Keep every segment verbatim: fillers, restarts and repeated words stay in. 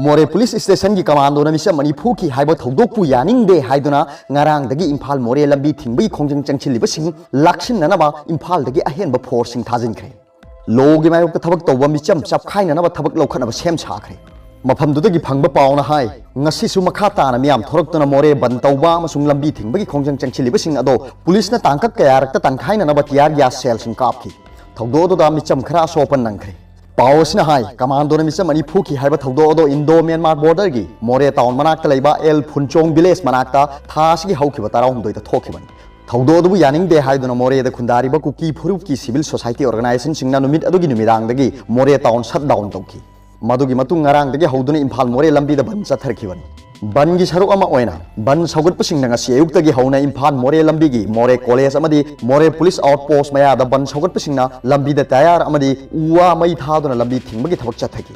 ꯃꯣꯔꯦ ꯄꯨꯂꯤꯁ ꯁ꯭ꯇꯦꯁꯟꯒꯤ ꯀꯃꯥꯟꯗꯣꯅ ꯃꯤꯆꯝ ꯑꯅꯤ ꯐꯨꯈꯤ ꯍꯥꯏꯕ ꯊꯧꯗꯣꯛꯄꯨ ꯌꯥꯅꯤꯡꯗꯦ ꯍꯥꯏꯗꯨꯅ ꯉꯔꯥꯡꯗꯒꯤ ꯏꯝꯐꯥꯜ ꯃꯣꯔꯦ ꯂꯝꯕꯤ ꯊꯤꯡꯕꯒꯤ ꯈꯣꯡꯖꯪ ꯆꯪꯁꯤꯜꯂꯤꯕꯁꯤꯡ ꯂꯥꯛꯁꯤꯟꯅꯅꯕ ꯏꯝꯐꯥꯜꯗꯒꯤ ꯑꯍꯦꯟꯕ ꯐꯣꯔꯁꯁꯤꯡ ꯊꯥꯖꯤꯟꯈ꯭ꯔꯦ꯫ ꯂꯣꯒꯤ ꯃꯥꯌꯣꯛꯇ ꯊꯕꯛ ꯇꯧꯕ ꯃꯤꯆꯝ ꯆꯞꯈꯥꯏꯅꯅꯕ ꯊꯕꯛ ꯂꯧꯈꯠꯅꯕ ꯁꯦꯝ ꯁꯥꯈ꯭ꯔꯦ꯫ ꯃꯐꯝꯗꯨꯗꯒꯤ ꯐꯪꯕ ꯄꯥꯎꯅ ꯍꯥꯏ, ꯉꯁꯤꯁꯨ ꯃꯈꯥ ꯇꯥꯅ ꯃꯤꯌꯥꯝ ꯊꯣꯔꯛꯇꯨꯅ ꯃꯣꯔꯦ ꯕꯟ ꯇꯧꯕ ꯑꯃꯁꯨꯡ ꯂꯝꯕꯤ ꯊꯤꯡꯕꯒꯤ ꯈꯣꯡꯖꯪ ꯆꯪꯁꯤꯜꯂꯤꯕꯁꯤꯡ ꯑꯗꯣ ꯄꯨꯂꯤꯁꯅ ꯇꯥꯡꯀꯛ ꯀꯌꯥꯔꯛꯇ ꯇꯥꯟꯈꯥꯏꯅꯅꯕ ꯇꯤꯌꯥꯔ ꯒ꯭ꯌꯥꯁ ꯁꯦꯜꯁꯤꯡ ꯀꯥꯞꯈꯤ꯫ ꯊꯧꯗꯣꯛ ꯑꯗꯨꯗ ꯃꯤꯆꯝ ꯈꯔ ꯑꯁꯣꯛ ꯑꯄꯟ ꯅꯪꯈ꯭ꯔꯦ꯫ ꯄꯥꯎ ꯑꯁꯤꯅ ꯍꯥꯏ, ꯀꯃꯥꯟꯗꯣꯅ ꯃꯤꯆꯝ ꯑꯅꯤ ꯐꯨꯈꯤ ꯍꯥꯏꯕ ꯊꯧꯗꯣꯛ ꯑꯗꯣ ꯏꯟꯗꯣ ꯃ꯭ꯌꯥꯟꯃꯥꯔ ꯕꯣꯔꯗꯔꯒꯤ ꯃꯣꯔꯦ ꯇꯥꯎꯟ ꯃꯅꯥꯛꯇ ꯂꯩꯕ ꯑꯦꯜ ꯐꯨꯟꯆꯣꯡ ꯚꯤꯂꯦꯖ ꯃꯅꯥꯛꯇ ꯊꯥ ꯑꯁꯤꯒꯤ ꯍꯧꯈꯤꯕ ꯇꯔꯥꯍꯨꯝꯗꯣꯏꯗ ꯊꯣꯛꯈꯤꯕꯅꯤ꯫ ꯊꯧꯗꯣꯛ ꯑꯗꯨꯕꯨ ꯌꯥꯅꯤꯡꯗꯦ ꯍꯥꯏꯗꯨꯅ ꯃꯣꯔꯦꯗ ꯈꯨꯟꯗꯥꯔꯤꯕ ꯀꯨꯀꯤ ꯐꯨꯔꯨꯞꯀꯤ ꯁꯤꯚꯤꯜ ꯁꯣꯁꯥꯏꯇꯤ ꯑꯣꯔꯒꯅꯥꯏꯖꯦꯁꯟꯁꯤꯡꯅ ꯅꯨꯃꯤꯠ ꯑꯗꯨꯒꯤ ꯅꯨꯃꯤꯗꯥꯡꯗꯒꯤ ꯃꯣꯔꯦ ꯇꯥꯎꯟ ꯁꯠ ꯗꯥꯎꯟ ꯇꯧꯈꯤ꯫ ꯃꯗꯨꯒꯤ ꯃꯇꯨꯡ ꯉꯔꯥꯡꯗꯒꯤ ꯍꯧꯗꯨꯅ ꯏꯝꯐꯥꯜ ꯃꯣꯔꯦ ꯂꯝꯕꯤꯗ ꯕꯟ ꯆꯠꯊꯔꯛꯈꯤꯕꯅꯤ꯫ ꯕꯟꯒꯤ ꯁꯔꯨꯛ ꯑꯃ ꯑꯣꯏꯅ ꯕꯟ ꯁꯧꯒꯠꯄꯁꯤꯡꯅ ꯉꯁꯤ ꯑꯌꯨꯛꯇꯒꯤ ꯍꯧꯅ ꯏꯝꯐꯥꯜ ꯃꯣꯔꯦ ꯂꯝꯕꯤꯒꯤ ꯃꯣꯔꯦ ꯀꯣꯂꯦꯖ ꯑꯃꯗꯤ ꯃꯣꯔꯦ ꯄꯨꯂꯤꯁ ꯑꯥꯎꯠ ꯄꯣꯁ ꯃꯌꯥꯗ ꯕꯟ ꯁꯧꯒꯠꯄꯁꯤꯡꯅ ꯂꯝꯕꯤꯗ ꯇꯌꯥꯔ ꯑꯃꯗꯤ ꯎ ꯋꯥ ꯃꯩ ꯊꯥꯗꯨꯅ ꯂꯝꯕꯤ ꯊꯤꯡꯕꯒꯤ ꯊꯕꯛ ꯆꯠꯊꯈꯤ꯫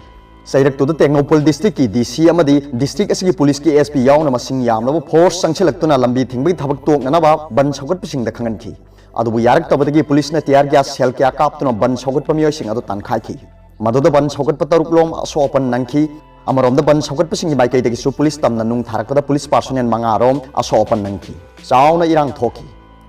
ꯆꯩꯔꯛꯇꯨꯗ ꯇꯦꯡꯅꯧꯄꯜ ꯗꯤꯁꯇ꯭ꯔꯤꯛꯀꯤ ꯗꯤ ꯁꯤ ꯑꯃꯗꯤ ꯗꯤꯁꯇ꯭ꯔꯤꯛ ꯑꯁꯤꯒꯤ ꯄꯨꯂꯤꯁꯀꯤ ꯑꯦꯁ ꯄꯤ ꯌꯥꯎꯅ ꯃꯁꯤꯡ ꯌꯥꯝꯂꯕ ꯐꯣꯔꯁ ꯆꯪꯁꯤꯜꯂꯛꯇꯨꯅ ꯂꯝꯕꯤ ꯊꯤꯡꯕꯒꯤ ꯊꯕꯛ ꯇꯣꯛꯅꯅꯕ ꯕꯟ ꯁꯧꯒꯠꯄꯁꯤꯡꯗ ꯈꯪꯍꯟꯈꯤ꯫ ꯑꯗꯨꯕꯨ ꯌꯥꯔꯛꯇꯕꯗꯒꯤ ꯄꯨꯂꯤꯁꯅ ꯇꯤꯌꯥꯔ ꯒ꯭ꯌꯥꯁ ꯁꯦꯜ ꯀꯌꯥ ꯀꯥꯞꯇꯨꯅ ꯕꯟ ꯁꯧꯒꯠꯄ ꯃꯤꯑꯣꯏꯁꯤꯡ ꯑꯗꯨ ꯇꯥꯟꯈꯥꯏꯈꯤ꯫ ꯃꯗꯨꯗ ꯕꯟ ꯁꯧꯒꯠꯄ ꯇꯔꯨꯛ ꯂꯣꯝ ꯑꯁꯣꯛ ꯑꯄꯟ ꯅꯪꯈꯤ꯫ ꯑꯃꯔꯣꯝꯗ ꯕꯟ ꯁꯧꯒꯠꯄꯁꯤꯡꯒꯤ ꯃꯥꯏꯀꯩꯗꯒꯤꯁꯨ ꯄꯨꯂꯤꯁ ꯇꯝꯅ ꯅꯨꯡ ꯊꯥꯔꯛꯄꯗ ꯄꯨꯂꯤꯁ ꯄꯥꯔꯁꯣꯅꯦꯜ ꯃꯉꯥ ꯔꯣꯝ ꯑꯁꯣꯛ ꯑꯄꯟ ꯅꯪꯈꯤ꯫ ꯆꯥꯎꯅ ꯏꯔꯥꯡ ꯊꯣꯛꯈꯤ꯫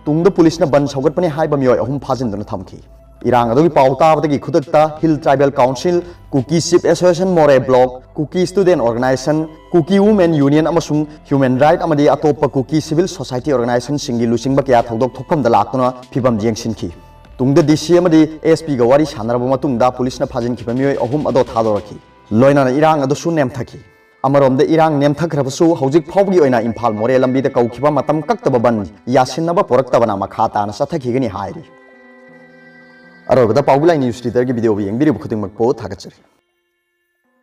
ꯇꯨꯡꯗ ꯄꯨꯂꯤꯁꯅ ꯕꯟ ꯁꯧꯒꯠꯄꯅꯤ ꯍꯥꯏꯕ ꯃꯤꯑꯣꯏ ꯑꯍꯨꯝ ꯐꯥꯖꯤꯟꯗꯨꯅ ꯊꯝꯈꯤ꯫ ꯏꯔꯥꯡ ꯑꯗꯨꯒꯤ ꯄꯥꯎ ꯇꯥꯕꯗꯒꯤ ꯈꯨꯗꯛꯇ ꯍꯤꯜ ꯇ꯭ꯔꯥꯏꯕꯦꯜ ꯀꯥꯎꯟꯁꯤꯜ, ꯀꯨꯀꯤ ꯆꯤꯐ ꯑꯦꯁꯣꯁꯤꯌꯦꯁꯟ ꯃꯣꯔꯦ ꯕ꯭ꯂꯣꯛ, ꯀꯨꯀꯤ ꯁ꯭ꯇꯨꯗꯦꯟ ꯑꯣꯔꯒꯅꯥꯏꯖꯦꯁꯟ, ꯀꯨꯀꯤ ꯋꯨꯃꯦꯟ ꯌꯨꯅꯤꯌꯟ ꯑꯃꯁꯨꯡ ꯍ꯭ꯌꯨꯃꯦꯟ ꯔꯥꯏꯠ ꯑꯃꯗꯤ ꯑꯇꯣꯞꯄ ꯀꯨꯀꯤ ꯁꯤꯚꯤꯜ ꯁꯣꯁꯥꯏꯇꯤ ꯑꯣꯔꯒꯅꯥꯏꯖꯦꯁꯟꯁꯤꯡꯒꯤ ꯂꯨꯆꯤꯡꯕ ꯀꯌꯥ ꯊꯧꯗꯣꯛ ꯊꯣꯛꯐꯝꯗ ꯂꯥꯛꯇꯨꯅ ꯐꯤꯚꯝ ꯌꯦꯡꯁꯤꯟꯈꯤ꯫ ꯇꯨꯡꯗ ꯗꯤ ꯁꯤ ꯑꯃꯗꯤ ꯑꯦꯁ ꯄꯤꯒ ꯋꯥꯔꯤ ꯁꯥꯟꯅꯔꯕ ꯃꯇꯨꯡꯗ ꯄꯨꯂꯤꯁꯅ ꯐꯥꯖꯤꯟꯈꯤꯕ ꯃꯤꯑꯣꯏ ꯑꯍꯨꯝ ꯑꯗꯣ ꯊꯥꯗꯣꯔꯛꯈꯤ꯫ ꯂꯣꯏꯅꯅ ꯏꯔꯥꯡ ꯑꯗꯨꯁꯨ ꯅꯦꯝꯊꯈꯤ꯫ ꯑꯃꯔꯣꯝꯗ ꯏꯔꯥꯡ ꯅꯦꯝꯊꯈ꯭ꯔꯕꯁꯨ ꯍꯧꯖꯤꯛ ꯐꯥꯎꯕꯒꯤ ꯑꯣꯏꯅ ꯏꯝꯐꯥꯜ ꯃꯣꯔꯦ ꯂꯝꯕꯤꯗ ꯀꯧꯈꯤꯕ ꯃꯇꯝ ꯀꯛꯇꯕ ꯕꯟ ꯌꯥꯁꯤꯟꯅꯕ ꯄꯨꯔꯛꯇꯕꯅ ꯃꯈꯥ ꯇꯥꯅ ꯆꯠꯊꯈꯤꯒꯅꯤ ꯍꯥꯏꯔꯤ꯫ ꯑꯔꯣꯏꯕꯗ ꯄꯥꯎꯕꯤ ꯂꯥꯏ ꯅ꯭ꯌꯨꯁ ꯂꯤꯗꯔꯒꯤ ꯚꯤꯗꯤꯑꯣꯕꯨ ꯌꯦꯡꯕꯤꯔꯤꯕ ꯈꯨꯗꯤꯡꯃꯛꯄꯨ ꯊꯥꯒꯠꯆꯔꯤ꯫